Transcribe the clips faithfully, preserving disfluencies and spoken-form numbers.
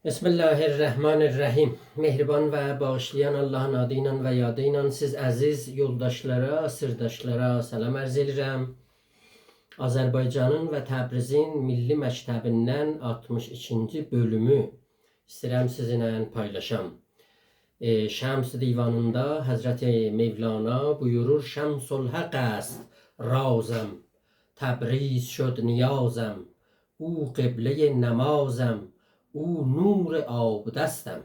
بسم الله الرحمن الرحیم. مهربان و باغیشلایان آللاهین آدی ایله و یادی ایله سیز عزیز یولداشلارا، سیرداشلارا سلام عرض ائدیرم. آذربایجانین و تبریزین میللی مکتبیندن آلتمیش ایکینجی بؤلومو ایسته‌ییرم سیزینله پایلاشام. ائ، شمس دیوانیندا حضرت مولانا بویورور: «شمس الحق است رازم، تبریز شد نیازم، او قبلهٔ نمازم، او نور آبدستم.»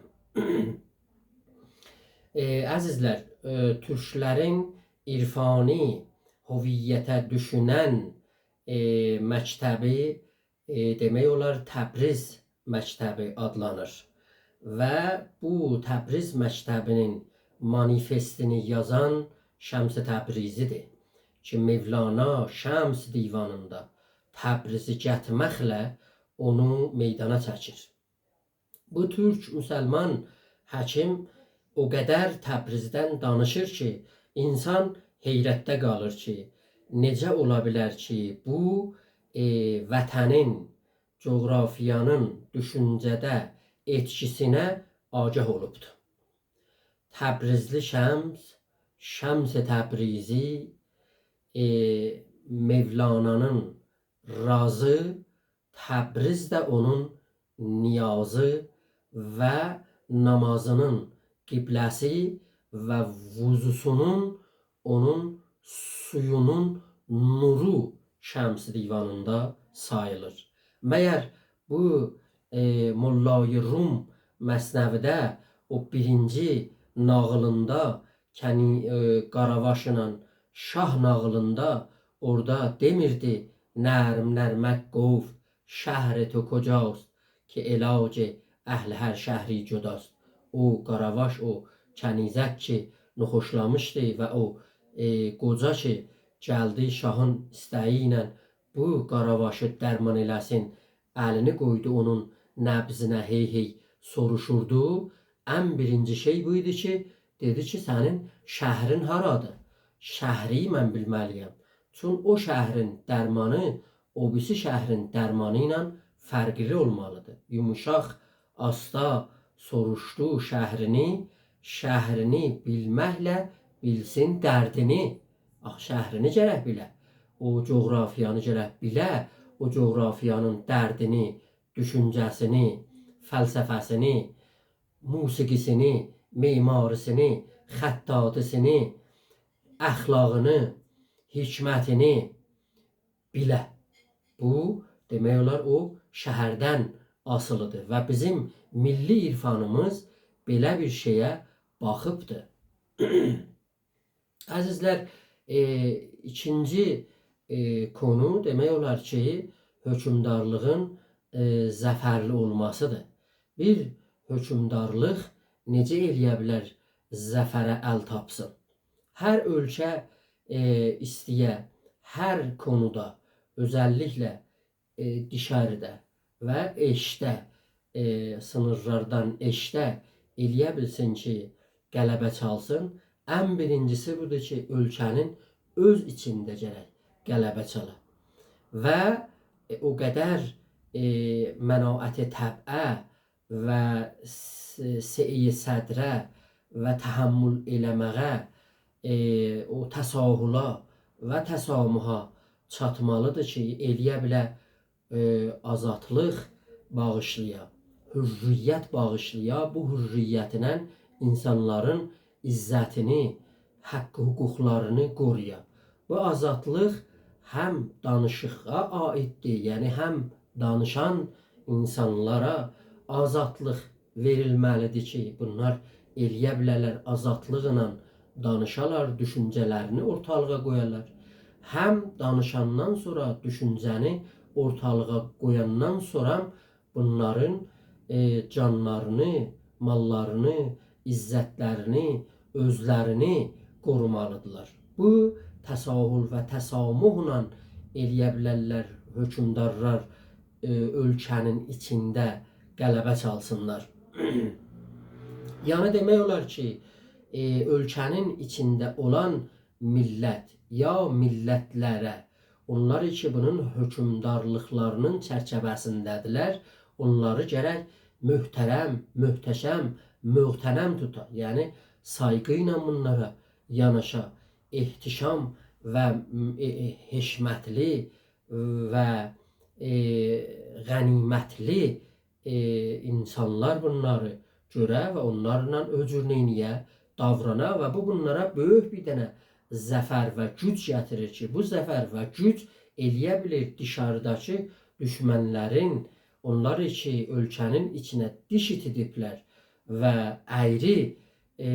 ائ، عزیزلر، ائ، تورکلرین عرفانی هویته دوشونن، ائ، مکتبی، ائ، دئمک اولار تبریز مکتبی آدلانیر. و بو تبریز مکتبی‌نین مانیفستینی یازان شمس تبریزی‌دیر کی، مولانا شمس دیوانیندا تبریزی گتیرمکله اونو میدانا چکیر. بو تورک مسلمان حکیم او قدر تبریزدن دانیشیر کی، اینسان حیرتده قالیر کی، نئجه اولا بیلر کی، بو، ائ، وطنین، جغرافیانین دوشونجه‌ده ائتکیسینه آگاه اولوبدور. تبریزلی شمس، شمس تبریزی، ائ، مولانانین رازی، تبریز ده اونون نیازی و نمازینین قبله‌سی و وضوسونون، اونون سویونون نورو شمس دیوانیندا ساییلیر. مگر بو، ائ، موللای روم مثنوی‌ده او بیرینجی ناغیلیندا کنی-، ائ، قاراواش ایله شاه ناغیلیندا اورادا دئمیردی: «نرم نرمک گفت شهر تو کجاست، که علاج اهل هر شهری جداست.» او قاراواش، او کنیزک کی، ناخوشلامیشدی و او، ائ، قوجا کی، گلدی شاهین ایسته‌یی ایله بو قاراواشی درمان ائله‌سین، الینی قویدو اونون نبضینه، هئی هئی سوروشوردو. ان بیرینجی شئی بو ایدی کی، دئدی کی، سنین شهرین هارادیر؟ شهری من بیلمه‌لی‌یم. چون او شهرین درمانی او بیریسی شهرین درمانی ایله فرقلی اولمالیدیر. یوموشاق، آستا سوروشدو شهرینی، شهرینی بیلمکله بیلسین دردینی. آخی شهرینی گرک بیله. او جغرافیانی گرک بیله، او جغرافیانین دردینی، دوشونجه‌سینی، فلسفه‌سینی، موسیقی‌سینی، معماری‌سینی، خطاطی‌سینی، اخلاقینی، حکمتینی بیله. بو، دئمک اولار، او شهردن آسیلیدیر و بیزیم میللی عرفانیمیز بئله بیر شئیه باخیبدیر. عزیزلر، ائ، ایکینجی، ائ، کونو دئمک اولار کی، حؤکمدارلیغین، ائ، ظفرلی اولماسیدیر. بیر حؤکمدارلیق نئجه ائلیه بیلر ظفره ال تاپسین؟ هر اؤلکه، ائ، ایسته‌یه هر کونودا، اؤزللیکله ائ، دیشاریدا و ائشیکده، ائ، سینیرلاردان ائشیکده ائلیه بیلسین کی، غلبه چالسین، ان بیرینجیسی بودور کی، اؤلکه‌نین اؤز ایچینده گرک غلبه چالا. و، ائ، او قدر، ائ، مناعت طبعه و س-، سعهٔ صدره و تحمل ائله‌مه‌یه، ائ، او تساهله و تسامحه چاتمالیدیر کی، ائلیه بیله، ائ، آزادلیق باغیشلایا، حریت باغیشلایا، بو حریتینن اینسانلارین عزتینی، حق حقوقلارینی قورویا. بو آزادلیق هم دانیشیغا عایددیر، یعنی هم دانیشان اینسانلارا آزادلیق وئریلمه‌لیدیر کی، بونلار ائلیه بیله‌لر آزادلیقلا دانیشالار، دوشونجه‌لرینی اورتالیغا قویالار. هم دانیشاندان سونرا، دوشونجه‌نی اورتالیغا قویاندان سونرا بونلارین، ائ، جانلارینی، ماللارینی، عزتلرینی، اؤزلرینی قورومالیدیرلار. بو تساهل و تسامحله ائلیه بیلرلر حؤکمدارلار، ائ، اؤلکه‌نین ایچینده غلبه چالسینلار. یعنی دئمک اولار کی، ائ، اؤلکه‌نین ایچینده اولان میللت یا میللتلره، اونلار کی، بونون حؤکمدارلیقلارینین چرچیوه‌سینده‌دیرلر، اونلاری گرک محترم، محتشم، مغتنم توتا. یعنی سایغی ایله بونلارا یاناشا، احتشام و، ائ، ائ، حشمتلی و، ائ، غنیمتلی، ائ، اینسانلار بونلاری گؤره و اونلارلا او جور نئینیه؟ داورانا و بو بونلارا بؤیوک بیر دنه ظفر و گوج گتیریر کی، بو ظفر و گوج ائلیه بیلیر دیشاریداکی دوشمنلرین، اونلار کی، اؤلکه‌نین ایچینه دیش ایتیدیبلر و اَیری، ائ،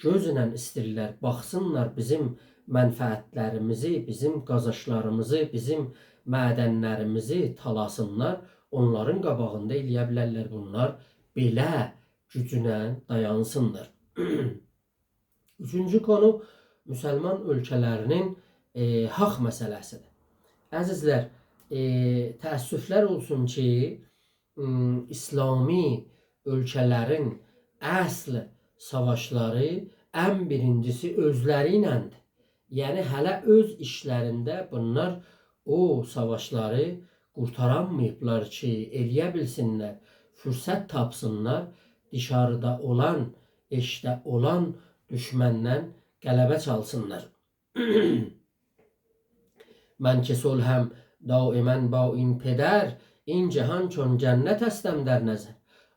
گؤزله ایسته‌ییرلر باخسینلار بیزیم منفعتلریمیزی، بیزیم قازانجلاریمیزی، بیزیم معدنلریمیزی تالاسینلار، اونلارین قاباغیندا ائلیه بیلرلر بونلار بئله گوجونن دایانسینلار. اوچونجو قونو مسلمان اؤلکه‌لرینین، ائ، حاق مسئله‌سیدیر. عزیزلر، ائ، تأسفلر اولسون کی، م، ایسلامی اؤلکه‌لرین اصل ساواشلاری ان بیرینجیسی اؤزلری ایلندیر. یعنی، هله اؤز ایچلرینده بونلار او ساواشلاری قورتارانماییبلار کی، ائلیه بیلسینلر، فرصت تاپسینلار، دیشاریدا اولان، ائشیکده اولان دوشمندن غلبه چالسینلار. من که صلحم دائما با این پدر، این جهان چون جنت استم در نظر.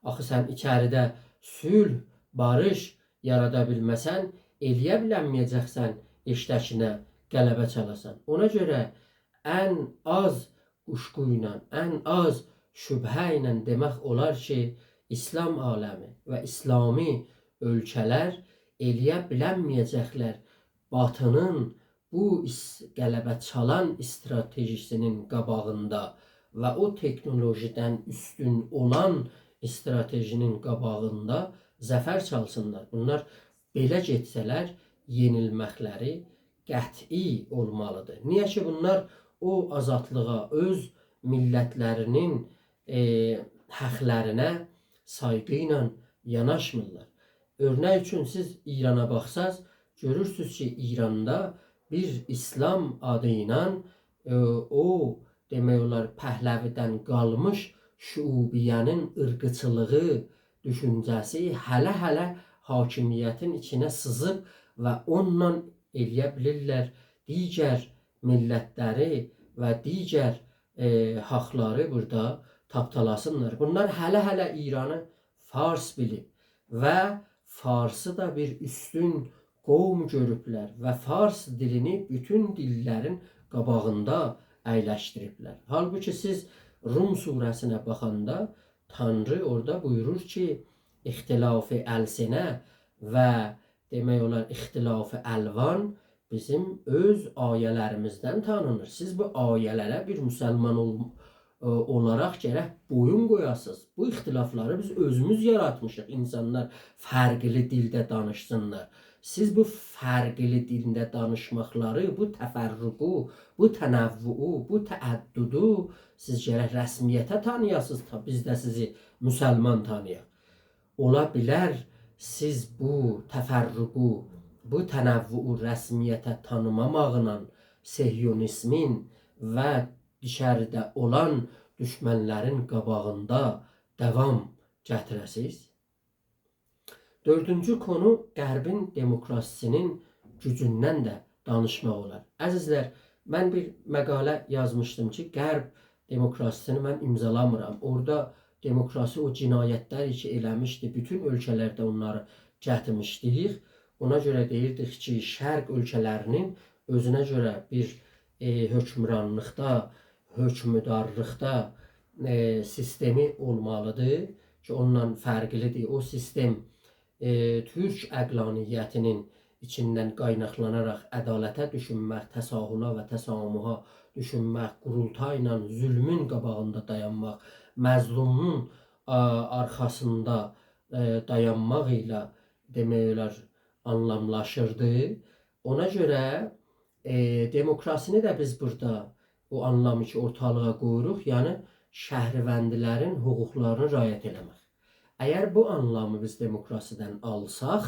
آخی سن ایچریده صلح، باریش یارادا بیلمه‌سن، ائلیه بیلنمه‌یه‌جکسن ائشیکده‌کینه غلبه چالاسان. اونا گؤره ان آز قوشقو ایله، ان آز شبهه ایله دئمک اولار کی، ایسلام عالمی و ایسلامی اؤلکه‌لر ائلیه بیلنمه‌یه‌جکلر باتی‌نین بو ایس-، غلبه چالان استراتژی‌سینین قاباغیندا و او تکنولوژی‌دن اوستون اولان استراتژی‌نین قاباغیندا ظفر چالسینلار. بونلار بئله گئتسه‌لر، یئنیلمکلری قطعی اولمالیدیر. نییه کی، بونلار او آزادلیغا، اؤز میللتلرینین، ائ، حاقلارینه سایغی ایله یاناشمیرلار. اؤرنک اوچون، سیز ایرانا باخساز، گؤرورسونوز کی، ایراندا بیر ایسلام آدی ایله، ائ، او، دئمک اولار، پهلوی‌دن قالمیش شعوبیه‌نین عیرقچیلیغی دوشونجه‌سی هله-هله حاکمیتین ایچینه سیزیب و اونونلا ائلیه بیلیرلر دیگر میللتلری و دیگر، ائ، حاقلاری بورادا تاپدالاسینلار. بونلار هله-هله ایرانی فارس بیلیب و فارسی دا بیر اوستون قوم گؤروبلر و فارس دیلینی بوتون دیللرین قاباغیندا اَیلشدیریبلر. حالبوکی سیز روم سوره‌سینه باخاندا تانری اورادا بویورور کی، اختلاف السنه و دئمک اولار اختلاف الوان بیزیم اؤز آیه‌لریمیزدن تانینیر. سیز بو آیه‌لره بیر مسلمان اول-، ائ، اولاراق گرک بویون قویاسینیز. بو اختلافلاری بیز اؤزوموز یاراتمیشیق، اینسانلار فرقلی دیلده دانیشسینلار. سیز بو فرقلی دیلده دانیشماقلاری، بو تفرقو، بو تنوعو، بو تعددو سیز گرک رسمیته تانییاسینیز، تا بیز ده سیزی مسلمان تانییاق. اولا بیلر سیز بو تفرقو، بو تنوعو رسمیته تانیماماقلا صهیونیزمین و دیشاریدا اولان دوشمنلرین قاباغیندا داوام گتیره‌سیز؟ دؤردونجو قونو غربین دموکراسی‌سینین گوجوندن ده دانیشماق اولار. عزیزلر، من بیر مقاله یازمیشدیم کی، غرب دموکراسی‌سینی من امضالامیرام. اورادا دموکراسی او جنایتلری کی ائله‌میشدی، بوتون اؤلکه‌لرده اونلاری گتیرمیشدیک. اونا گؤره دئییردیک کی، شرق اؤلکه‌لرینین اؤزونه گؤره بیر، ائ، حکمرانلیقدا، حکمدارلیقدا، ائ، سیستمی اولمالیدیر کی، اوندان فرقلیدیر. او سیستم، ائ، تورک عقلانیتینین ایچیندن قایناقلاناراق عدالته دوشونمک، تساهله و تسامحه دوشونمک، قورولتایلا ظلمون قاباغیندا دایانماق، مظلومون، آ، آرخاسیندا، ائ، دایانماق ایله دئمک اولار آنلاملاشیردی. اونا گؤره، ائ، دموکراسینی ده بیز بورادا او آنلامی کی، اورتالیغا قویوروق، یعنی شهروندلرین حقوقلارینا رعایت ائله‌مک. اگر بو آنلامی بیز دموکراسی‌دن آلساق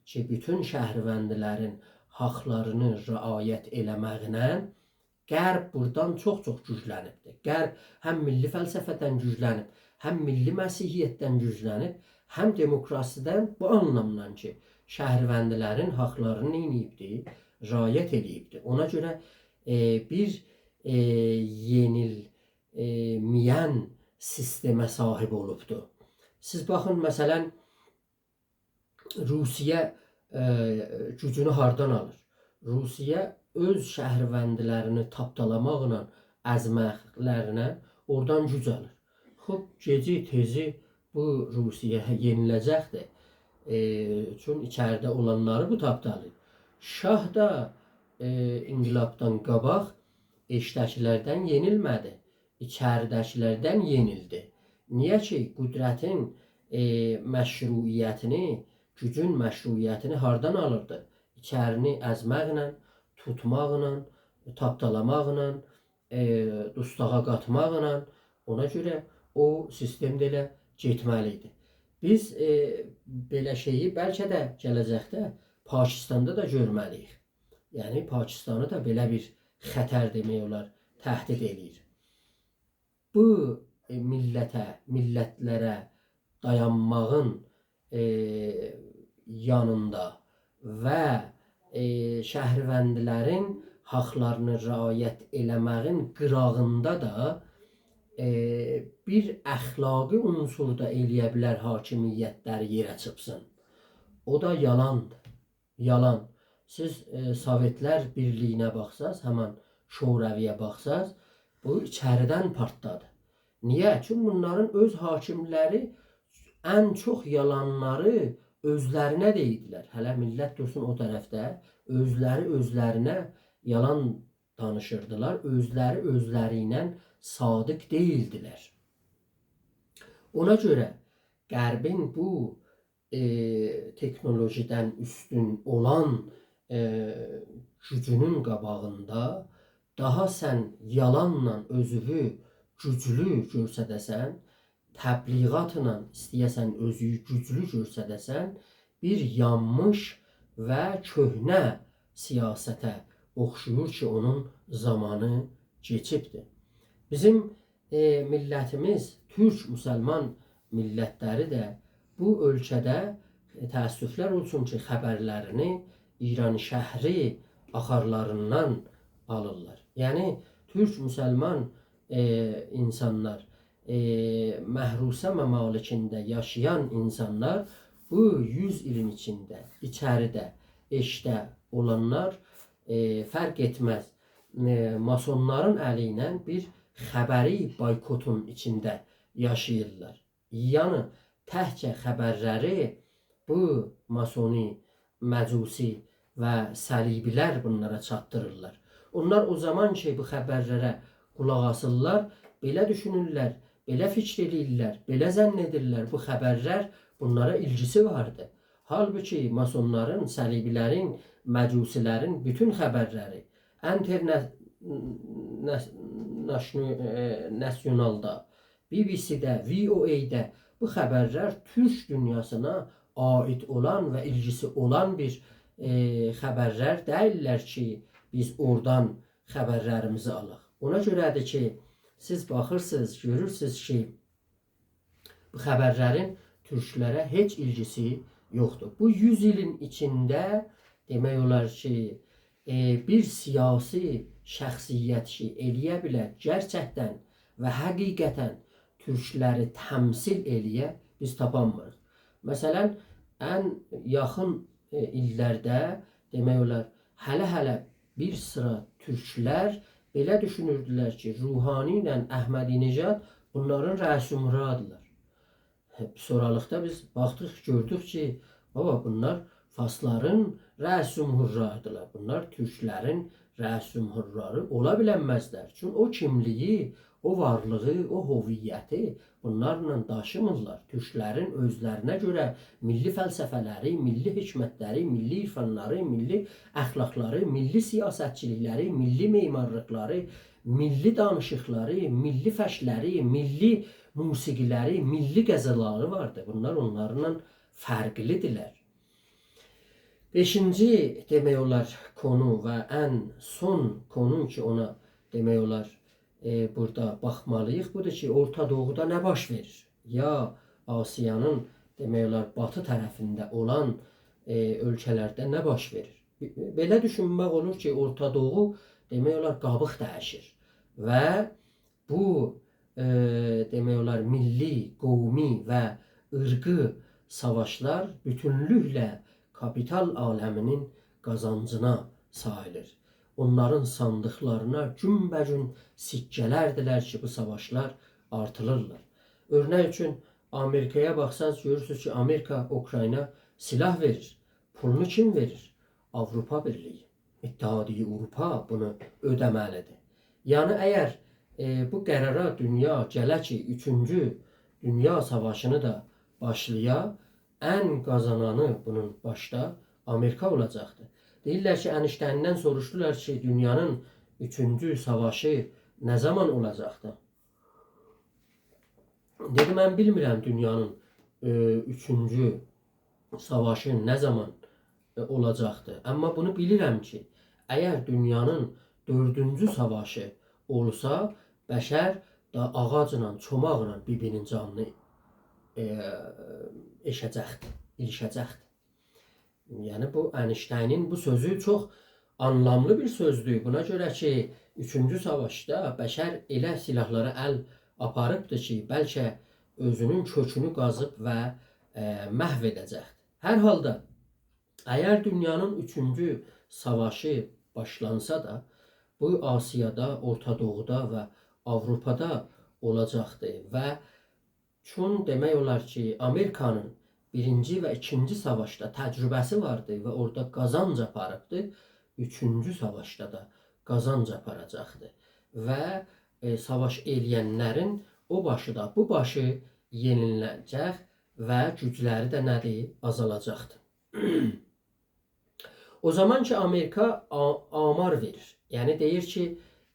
کی، بوتون شهروندلرین حاقلارینی رعایت ائله‌مکله غرب بورادان چوخ-چوخ گوجلنیبدیر. غرب هم میللی فلسفه‌دن گوجلنیب، هم میللی مسیحیتدن گوجلنیب، هم دموکراسیدن، بو آنلامدان کی، شهروندلرین حاقلارینی نه ائدیبدی؟ رعایت ائله‌ییبدی. اونا گؤره، ائ، بیر، ائ، یئنیلمه‌ین سیستمه صاحیب اولوبدو. سیز باخین، مثلا، روسیه، ائ، گوجونو هاردان آلیر؟ روسیه اؤز شهروندلرینی تاپدالاماقلا ازمکلرینه اورادان گوج آلیر. خوب، گئجی تئزی بو روسیه یئنیله‌جکدیر. ائ، چون ایچریده اولانلاری بو تاپدالاییر. شاه دا، ائ، انقلابدان قاباق ائشیکده‌کیلردن یئنیلمه‌دی، ایچریده‌کیلردن یئنیلدی. نییه کی، قدرتین، ائ، مشروعیتینی، گوجون مشروعیتینی هاردان آلیردی؟ ایچرینی ازمکله، توتماقلا، تاپدالاماقلا، ائ، دوستاغا قاتماقلا. اونا گؤره او سیستم ده ائله گئتمه‌لی ایدی. بیز، ائ، بئله شئیی بلکه ده گله‌جکده پاکستاندا دا گؤرمه‌لی‌ییک. یعنی، پاکستانی دا بئله بیر خطر، دئمک اولار، تهدید ائله‌ییر. بو، ائ، میللته، میللتلره دایانماغین، ائ، یانیندا و، ائ، شهروندلرین حاقلارینی رعایت ائله‌مه‌یین قیراغیندا دا، ائ، بیر اخلاقی عنصر دا ائله‌یه بیلر حاکمیتلری یئره چیرپسین. او دا یالاندیر. یالان. سیز، ائ، سووئتلر بیرلیگینه باخساز، همان شوروی‌یه باخساز، بو ایچریدن پارتلادی. نییه؟ چونکی بونلارین اؤز حاکیملری ان چوخ یالانلاری اؤزلرینه دئییردیلر. هله میللت دورسون او طرفده، اؤزلری اؤزلرینه یالان دانیشیردیلار، اؤزلری اؤزلری ایله صادق دئییلدیلر. اونا گؤره غربین بو ائ، تکنولوژیدن اوستون اولان، ائ، گوجونون قاباغیندا داها سن یالانلا اؤزووو گوجلو گؤرسده‌سن، تبلیغاتلا ایسته‌یه‌سن اؤزووو گوجلو گؤرسده‌سن، بیر یانمیش و کؤهنه سیاسته اوخشویور کی، اونون زامانی کئچیبدیر. بیزیم ائ، میللتیمیز، تورک مسلمان میللتلری ده بو اؤلکه‌ده، ائ، تأسفلر اولسون کی، خبرلرینی ایرانشهری آخارلاریندان آلیرلار. یعنی، تورک مسلمان، ائ، اینسانلار، ائ، محروسه ممالکینده یاشایان اینسانلار بو یوز ایلین ایچینده، ایچریده، ائشیکده اولانلار، ائ، فرق ائتمز، ائ، ماسونلارین الی ایله بیر خبری بایکوتون ایچینده یاشاییرلار. یعنی، تکجه خبرلری بو ماسونی، مجوسی و صلیبی‌لر بونلارا چاتدیریرلار. اونلار او زامان کی، بو خبرلره قولاق آسیرلار، بئله دوشونورلر، بئله فیکیر ائله‌ییرلر، بئله ظن ائدیرلر، بو خبرلر بونلارا ایلگیسی واردی. حالبوکی ماسونلارین، صلیبی‌لرین، مجوسی‌لرین بوتون خبرلری انترنه-، نس-، ناشنو-، ائ، ناسیونالدا، بی بی سی‌ده، وی او ائی‌ده بو خبرلر تورک دونیاسینا عایید اولان و ایلگیسی اولان بیر، ائ، خبرلر دئییللر کی، بیز اورادان خبرلریمیزی آلاق. اونا گؤره‌دیر کی، سیز باخیرسینیز، گؤرورسونوز کی، بو خبرلرین تورکلره هئچ ایلگیسی یوخدور. بو یوز ایلین ایچینده دئمک اولار کی، ائ، بیر سیاسی شخصیت کی، ائله‌یه بیلر گئرچکدن و حقیقتاً تورکلری تمثیل ائله‌یه، بیز تاپانمیریق. مثلا، ان یاخین، ائ، ایللرده، دئمک اولار، هله-هله بیر سیرا تورکلر بئله دوشونوردولر کی، روحانی ایله احمدی‌نژاد بونلارین رئیس جمهورلارین‌دیلار. هه، سورالیقدا بیز باخدیق، گؤردوک کی، بابا، بونلار فارسلارین رئیس جمهورلارین‌دیلار. بونلار تورکلرین رئیس جمهورلاری اولا بیلنمزلر. چون او کیملیگی، او وارلیغی، او هویتی بونلارلا داشیمیرلار. تورکلرین اؤزلرینه گؤره میللی فلسفه‌لری، میللی حکمتلری، میللی عرفانلاری، میللی اخلاقلاری، میللی سیاستچیلیکلری، میللی معمارلیقلاری، میللی دانیشیقلاری، میللی فرشلری، میللی موسیقی‌لری، میللی غذالاری واردی. بونلار اونلارلا فرقلی‌دیرلر. بئشینجی، دئمک اولار، قونو و ان سون قونو کی، اونا، دئمک اولار، ائ، بورادا باخمالی‌ییق، بودور کی، اورتا دوغودا نه باش وئریر؟ یا آسیانین، دئمک اولار، باتی طرفینده اولان، ائ، اؤلکه‌لرده نه باش وئریر؟ بئله دوشونمک اولور کی، اورتا دوغو، دئمک اولار، قابیق دییشیر و بو، ائ، دئمک اولار، میللی، قومی و عیرقی ساواشلار بوتونلوکله کاپیتال عالمینین قازانجینا ساییلیر. اونلارین صاندیقلارینا گون‌به‌گون سکه‌لردیلر کی، بو ساواشلار آرتیلیرلار. اؤرنک اوچون، آمریکایا باخساز، گؤرورسونوز کی، آمریکا اوکراینا سلاح وئریر. پولونو کیم وئریر؟ آوروپا بیرلیگی، اتحادیه اروپا بونو اؤده‌مه‌لیدیر. یعنی، اگر، ائ، بو قرارا دونیا گله کی، اوچونجو دونیا ساواشینی دا باشلایا، ان قازانانی بونون باشدا آمریکا اولاجاقدیر. دئییرلر کی، انیشتیندن سوروشدولار کی، دونیانین اوچونجو ساواشی نه زامان اولاجاقدیر؟ دئدی: «من بیلمیرم دونیانین، ائ، اوچونجو ساواشی نه زامان، ائ، اولاجاقدیر. آمما بونو بیلیرم کی، اگر دونیانین دؤردونجو ساواشی اولسا، بشر دا آغاجلا، چوماقلا بیر-بیرینین جانینی، ائ، ائشه‌جکدیر، ایلیشه‌جکدیر.» یعنی، بو انیشتینین بو سؤزو چوخ آنلاملی بیر سؤزدور. بونا گؤره کی، اوچونجو ساواشدا بشر ائله سلاحلارا ال آپاریبدیر کی، بلکه اؤزونون کؤکونو قازیب و، ائ، محو ائده‌جکدیر. هر حالدا، اگر دونیانین اوچونجو ساواشی باشلانسا دا، بو آسیادا، اورتا دوغودا و آوروپادا اولاجاقدیر و چون دئمک اولار کی، آمریکانین بیرینجی و ایکینجی ساواشدا تجربه‌سی واردی و اورادا قازانج آپاریبدی، اوچونجو ساواشدا دا قازانج آپاراجاقدی. و، ائ، ساواش ائله‌ینلرین او باشی دا، بو باشی یئنیله‌جک و گوجلری ده نه‌دیر؟ آزالاجاقدیر. او زامان کی، آمریکا آ-، آمار وئریر. یعنی دئییر کی،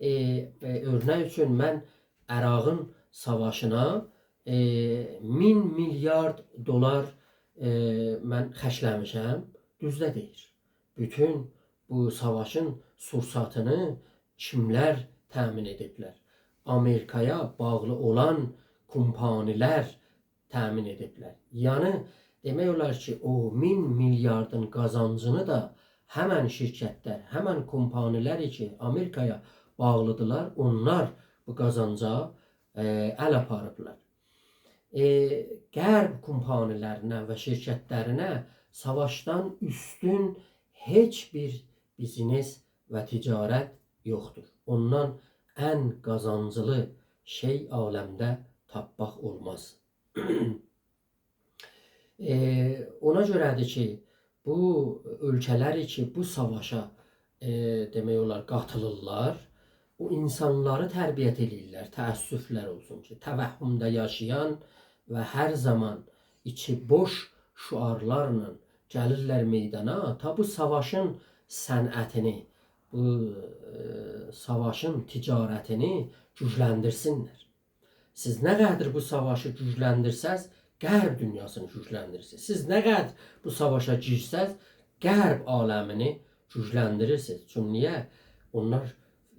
ائ، ائ، اؤرنک اوچون، من عراقین ساواشینا، ائ، مین میلیارد دلار، ائ، من خرجله‌میشم. دوز ده دئییر. بوتون بو ساواشین سورساتینی کیملر تأمین ائدیبلر؟ آمریکایا باغلی اولان کمپانی‌لر تأمین ائدیبلر. یعنی، دئمک اولار کی، او مین میلیاردین قازانجینی دا همن شرکت‌لر، همن کمپانی‌لر کی، آمریکایا باغلی‌دیرلار، اونلار بو قازانجا، ائ، ال آپاریبلار. ائ، غرب کمپانی‌لرینه و شرکت‌لرینه ساواشدان اوستون هئچ بیر بیزنس و تجارت یوخدور. اوندان ان قازانجلی شئی عالمده تاپماق اولماز. ائ، اونا گؤره‌دیر کی، بو اؤلکه‌لر کی، بو ساواشا، ائ، دئمک اولار، قاتیلیرلار، او اینسانلاری تربیت ائله‌ییرلر، تأسف‌لر اولسون کی، توهمده یاشایان و هر زامان ایچی بوش شعارلارلا گلیرلر میدانا، تا بو ساواشین صنعتینی، بو، ائ، ساواشین تجارتینی گوجلندیرسینلر. سیز نه قدر بو ساواشی گوجلندیرسز، غرب دونیاسینی گوجلندیریرسینیز. سیز نه قدر بو ساواشا گیرسز، غرب عالمینی گوجلندیریرسینیز. چون نییه؟ اونلار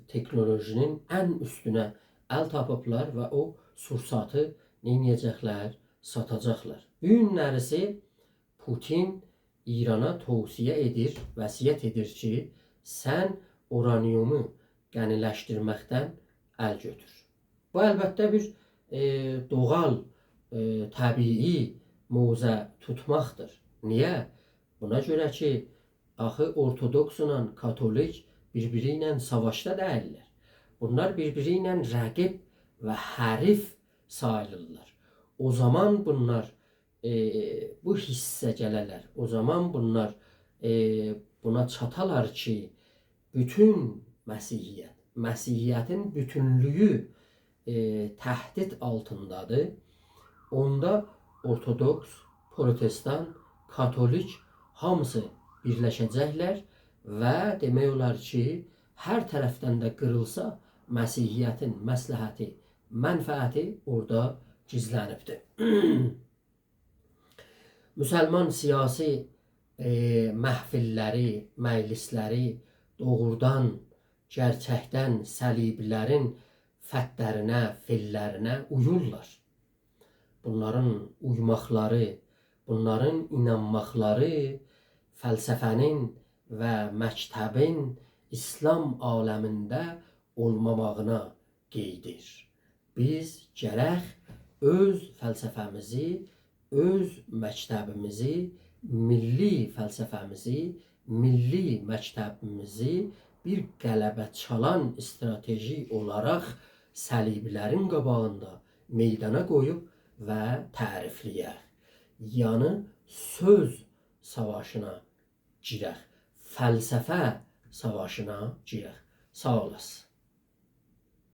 تکنولوژی‌نین ان اوستونه ال تاپیبلار و او سورساتی نئینیه‌جکلر؟ ساتاجاقلار. بو گونلریسی پوتین ایرانا توصیه ائدیر، وصیت ائدیر کی، سن اورانیومو غنی‌لشدیرمکدن ال گؤتور. بو، البته، بیر، ائ، دوغال، ائ، طبیعی موضع توتماقدیر. نییه؟ بونا گؤره کی، آخی اورتودوکسلا کاتولیک بیر-بیری ایله ساواشدا دئییللر. بونلار بیر-بیری ایله رقیب و حریف ساییلیرلار. او زامان بونلار، ائ، بو حیسه گله‌لر، او زامان بونلار، ائ، بونا چاتالار کی، بوتون مسیحیت، مسیحیتین بوتونلویو، ائ، تهدید آلتیندادیر. اوندا اورتودوکس، پروتستان، کاتولیک هامیسی بیرلشه‌جکلر و دئمک اولار کی، هر طرفدن ده قیریلسا، مسیحیتین مصلحتی، منفعتی اورادا گیزلنیبدیر. مسلمان سیاسی، ائ، محفل‌لری، مجلس‌لری دوغرودان، گئرچکدن صلیبی‌لرین فتلرینه، فعل‌لرینه اویورلار. بونلارین اویماقلاری، بونلارین اینانماقلاری فلسفه‌نین و مکتبین ایسلام عالمینده اولماماغینا قئییدیر. بیز گرک اؤز فلسفه‌میزی، اؤز مکتبیمیزی، میللی فلسفه‌میزی، میللی مکتبیمیزی بیر غلبه چالان استراتژی اولاراق صلیبی‌لرین قاباغیندا میدانا قویوب و تعریفله‌یک. یعنی سؤز ساواشینا گیرک، فلسفه ساواشینا گیرک. ساغ اولاسین.